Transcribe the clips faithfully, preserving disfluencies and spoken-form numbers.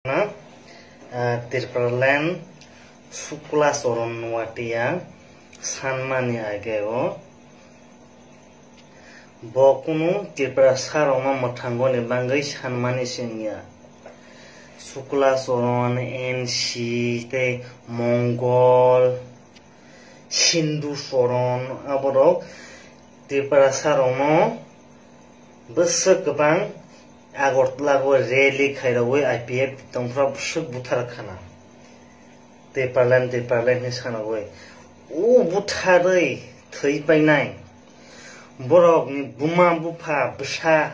Na, ah, Tipraland Sukla Charan Noatia sanmani age o bo kunu Tiprasa rokno mwthangoni bagwi sanmani se wngya. Sukla Charan, N C tei Mongol, Sindhu Charan aborok Tiprasa rokno bwswk kwbang Agartala o rally khairogwi I P F tongphra bwswk buthar khana. Tipraland, Tipraland hinwi sanogwi. O butharwi thwi painai. Borokni buma bupha bwsa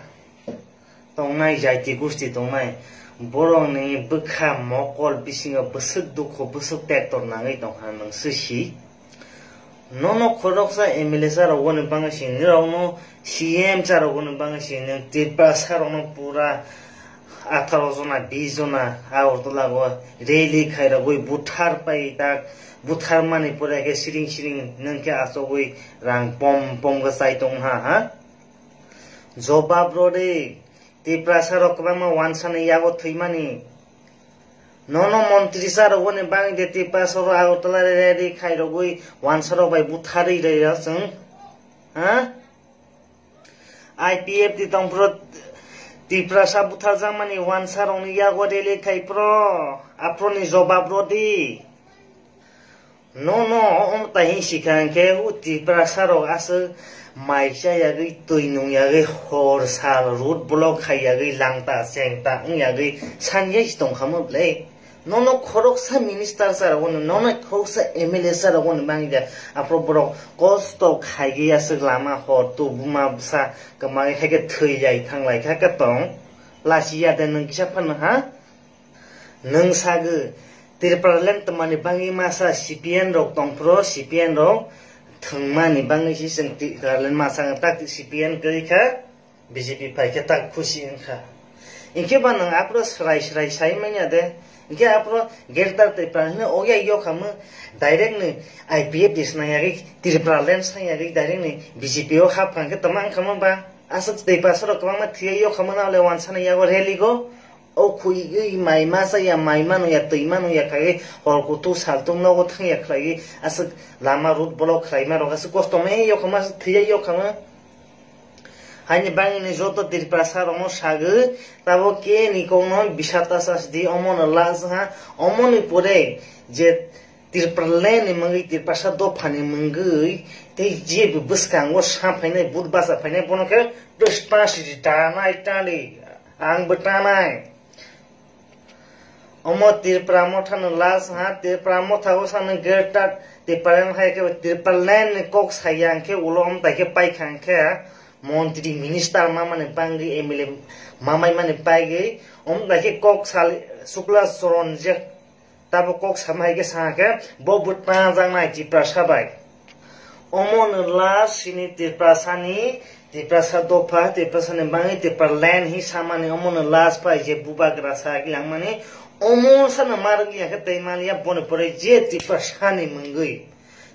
tongnai, jaiti gusti tongnai. Borokni bwkha mokol bisingo bwswk dukhu, bwswk tektor nangwi tongkha nwng swsi. Nono khoroksa M L A cha rogoni bagwi se, nirokno C M cha rogoni bagwi se, nwng Tiprasa rokno pura atharo jona, bis jona Agartala o rally khairogwi buthar pai tak, buthar mani pore khe siring siring nwng khe achogwi rang pom pom khe chai tong ha, ha? Jobab rw de, Tiprasa rok kwbangma wansani yago thwimani. Nono montri cha rogoni bagwi de Tiprasa rok Agartala rally khairogwi wansa rok bai butharwi rwya chwng. Ha? I P F T tongphuru Tiprasa butharjakmani wansa rokni yago rally khai phuru aphuruni jobab rw di. Nono omo tai hwn sikha hwnkhe o Tiprasa rok aswk mai cha yagwi, twi nung yagwi, hor sal road block khai yagwi, langta chengta wng yagwi sanya se tongkha mo ble. Nono khoroksa minister cha rogoni, nono khoroksa M L A cha rogoni bagwi da aphuru borok kosto khaigwi aswk lama hor tubuma bwsa kwmagwi haikhe thwi lai thang lai kha khe tong. Lachi ya de nwng kisa phano ha? Nwng sagwi, Tipraland twmani bagwi masa C P M rok tongphuru, C P M rok thwngmani bagwi se chwng Tipraland masa wng tak C P M kwrwi kha, B J P phai khe tak khusi wng kha. Hinkhe ba nwng aphuru swrai swrai sai manya de, hinkhe aphuru Greater Tipraland hwnwi ogya yokhamo direct ni I P F T swnam yagwi Tipraland swnam yagwi direct ni B J P o hap kha hinkhe tongma wng kha mo ba? Aswk Tiprasa rok kwbangma thwiya yokhamo na le wansana yago rally go. O khuywi mai masa ya, mai mano ya, twi mano ya, khaigwi hor kutuk sal tung nogo thang ya khlaiwi aswk lama road block khlaima rok aswk kosto mai yokhama aswk thwiya yokhama. Haini bagwi ni joto Tiprasa rokno sagwi tabok khe ni kokno bisa ta sa sidi omono last ha, omoni pore je Tipraland ni mungwi Tiprasa dopha ni mungwi tei je bwskango sa phainai but basa phainai bono khe bwspa sidi tanai tali. Ang bwtanai. Omo Tripura motha no last ha, Tripura motha o sano Greater Tipraland hai khe Tipraland ni kok saya hwnkhe ulo om tai khe paikha hwnkhe montri minister mamani bangwi M L A mamai mani paigwi om tai khe kok sal Sukla Charan je Tabuk kok sama hai khe sa khe, bo bwtang jaknai Tiprasa bai. Omo no last sini Tiprasa ni, Tiprasa dopha, Tiprasa ni bangwi Tipraland hi samani omo no last pai je bubagra sa langmani. Omo sa no mar ya khe tei maliya boni pore je Tiprasa ni mungwi,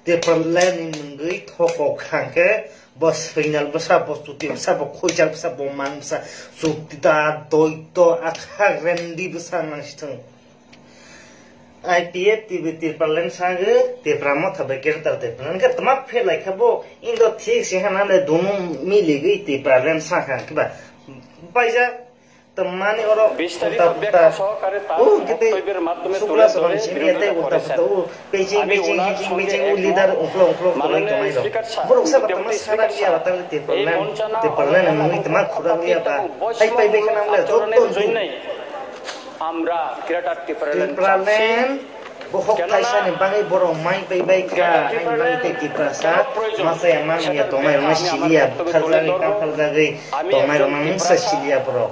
Tipraland ni mungwi thokok khang khe bo swinal bwsa, bo chuti bwsa, bo khuijak bwsa, bo mang bwsa, chukti da doito akha rendi bwsa nang sithung. I P F T B Tipraland sagwi Tipra motha bai Greater Tipraland khe tma phe lai kha bo, indo thik se hana le dunu miligwi Tipraland sakha khe ba paijak tmani oro puta puta. O kete Sukla Charan simi ete ulta puta o peching peching peching peching o leader ungklo ungklo kolai tongnai rok. Borok sa ba tma sana liya ba tang Tipraland, Tipraland mungwi tma khura liya ba. Hai pai bai khe nang le joto Tipraland bohok thaisa ni bagwi borok mai pai bai kha, haini bagwi tei Tiprasa masa ya man ya tongnai rokno siliya, butharjagwi, kaphaljagwi tongnai rokno mungsa siliya borok.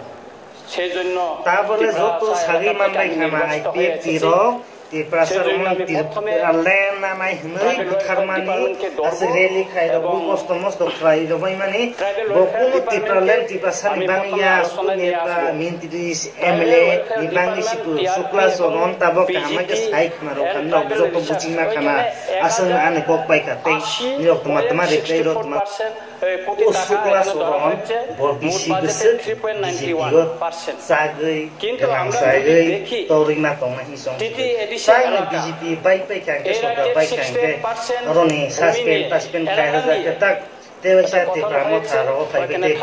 Tabole joto sagwi man bai kha ma I P F T rok, Tiprasa rok no Tipraland nanai hwnwi butharmani aswk rally khai rok bo kosto mosto khlai rok bai mani bo kuno Tipraland Tiprasa ni bangwi ya sukni ba mintri M L A ni bangwi sipu sukla soron tabok kaham khe sai khna rok kan rok joto buchingma khana aswk ani kok pai ka tei ni rok tma tma reply rok tma O sukla soron bo bisi bwswk B J P o chagwi gwnang chagwi torwi ma tongma hwnwi chong tang B J P bai pai kha hwnkhe sorkar bai kha hwnkhe oroni suspend taspend khai rwjak khe tak tei waisa Tipra Motha rogo phai khe tei